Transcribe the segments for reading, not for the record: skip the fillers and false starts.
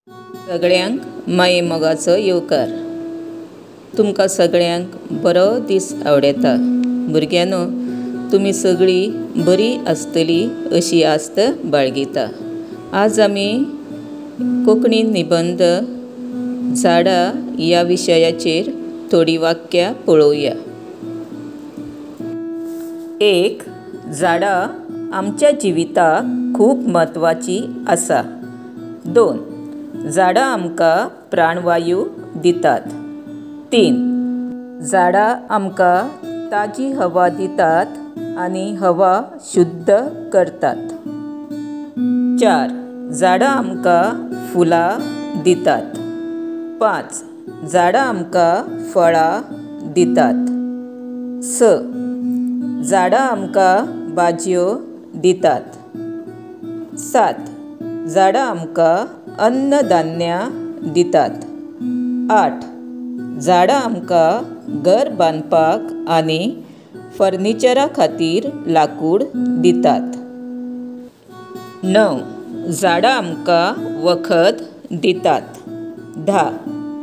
सगळ्यांक माये मोगाचो येवकार. तुमकां सगळ्यांक बरो दीस आंवडेता. भुरग्यांनो, तुमी सगळीं बरीं आसतलीं अशी आस्त बाळगिता. आज आमी कोंकणी निबंद झाडां ह्या विशयाचेर थोडीं वाक्यां पळोवया. एक, झाडां आमच्या जिविताक खूब म्हत्वाचीं आसा. दोन, झाडां आमकां प्राणवायू दितात. तीन, झाडां आमकां ताजी हवा दितात आनी हवा शुद्ध करतात. चार, झाडां आमकां फुलां दितात. पांच, झाडां आमकां फळां दितात. स, झाडां आमकां भाजयो दितात. सात, झाडां आमकां अन्न धान्यां दितात. आठ, झाडां आमकां घर बांदपाक आनी फर्निचरा खातीर लाकूड दितात. णव, झाडां आमकां वखद दितात. धा,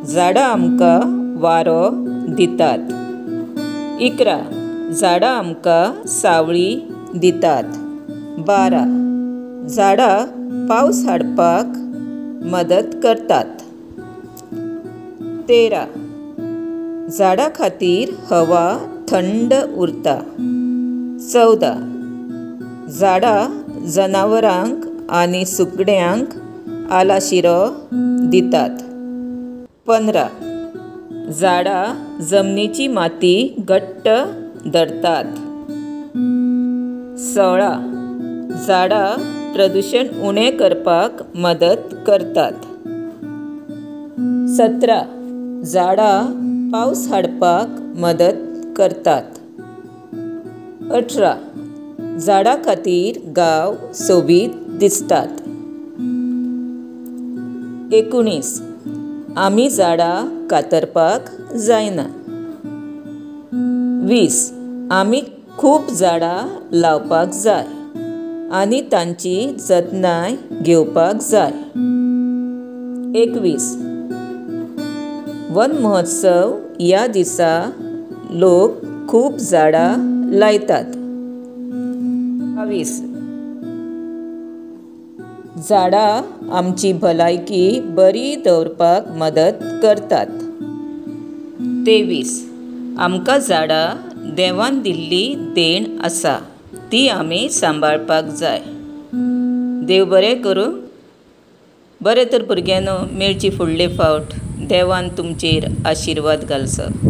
झाडां आमकां वारो दितात. 11, झाडां आमकां सावळी दितात. 12, झाडां पावस हाडपाक मदत करतात. 13, झाडां खातीर हवा थंड उरता. 14, झाडां जनावरांक आनी सुकण्यांक आलाशिरो दितात. 15, झाडां जमनीची माती घट्ट धरतात. 16, झाडां प्रदुशण उणें करपाक मदत करतात. 17, झाडां पावस हाडपाक मदत करतात. 18, झाडां खातीर गांव सोबीत दिसतात. 19, आमी झाडां कातरपाक जायना. 20, आमी खूब झाडां लावपाक जाय आनी तांची जतनाय घेवपाक जाय. 21, वन महोत्सव ह्या दिसा लोक खूब झाडां लायतात. 22, झाडां आमची भलायकी बरी दवरपाक मदत करतात. 23, आमकां झाडां देवान दिल्ली देण आसा, ती आमी सांबाळपाक जाय. देव बरें करूं. बरें तर भुरग्यांनो, मेळची फुडले फावट. देवान तुमचेर आशिर्वाद घालचो.